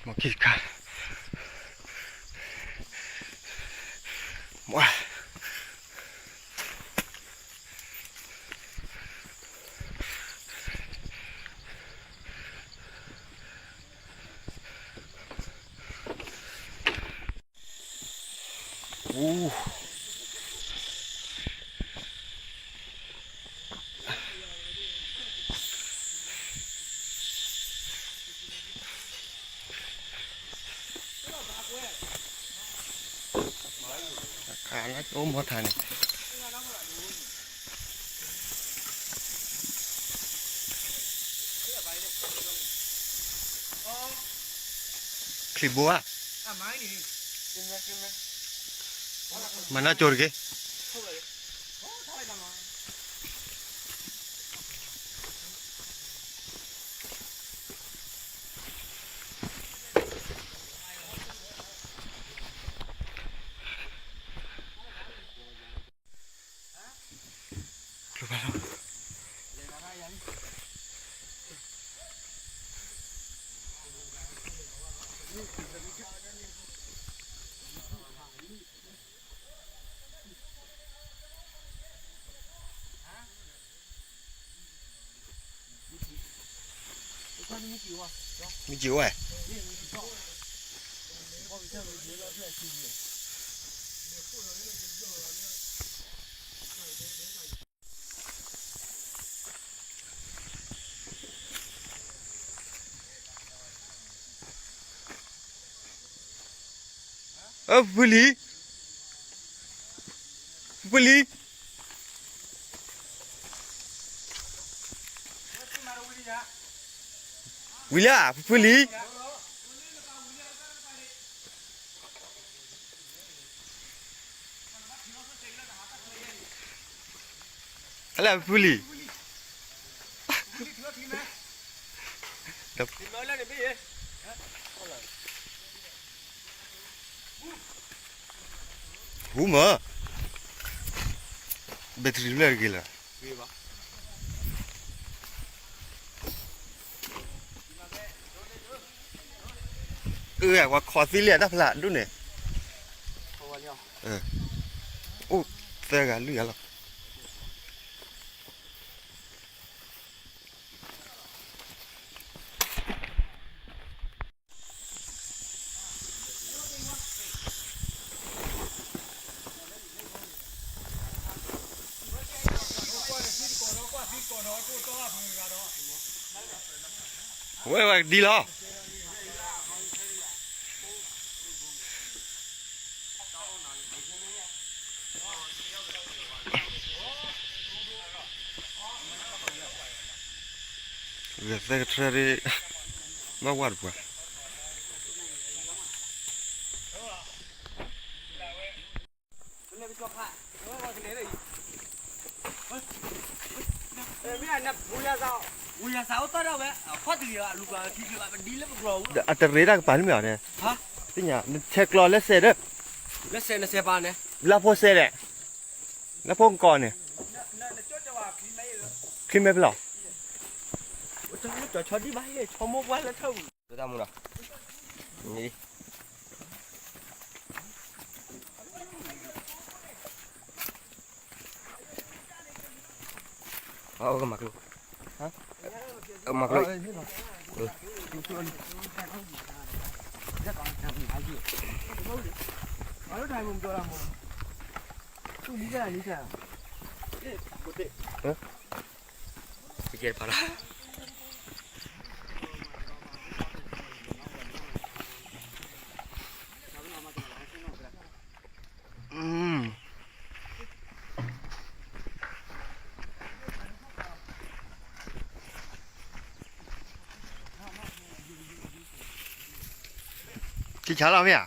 မ့ၢ်ခံတခါ, မ့ၢ် အခါန့ၣ် အိၣ်မီထါန့ၣ် ချံဘိဧါ, မၤနီၢ်ကၠိတက့ၢ်. မ့ၢ်က့ၤဝဲ, အၢ ဖုလံၤ, ဖုလံၤ, ဝံၤလၢ ဖုလံၤ, အလၢဖုလံၤ, ဟူမၢ, battery ဖျၢၣ်တက့ၢ်လီၤ. အၢ ပှၤခိးသံလံတၢ်ဖျါဒိၣ်န့ၣ်, အိၣ်သၢဂၤလွံၢ်ဂၤလီၤ. ဝဲဝဲဒ်လီၤ. ဂဲၤသဲကထၢဒ် ဘၣ်ဝါတပှၤ အတရ့တၢ်ကပၤန့ၣ်မ့ၢ်အီၤန့ၣ်, သ့ၣ်ညါ နဆဲးကျိးလၢစဲးဒီး, လၢဖိစဲးဒီး, လၢဖိကီးန့ၣ်, ခံမဲဖဲလဲၣ်, ကၠီဒံးဘၣ်ဟ့ၣ် ဆီမိၢ်ပှၢ်လၢထၢၣ်ပူၤ, မၤကျိ, မၤကျိ, ကဲဖးလီၤ. ကဆါလီၤမ့ၢ်ဧါ.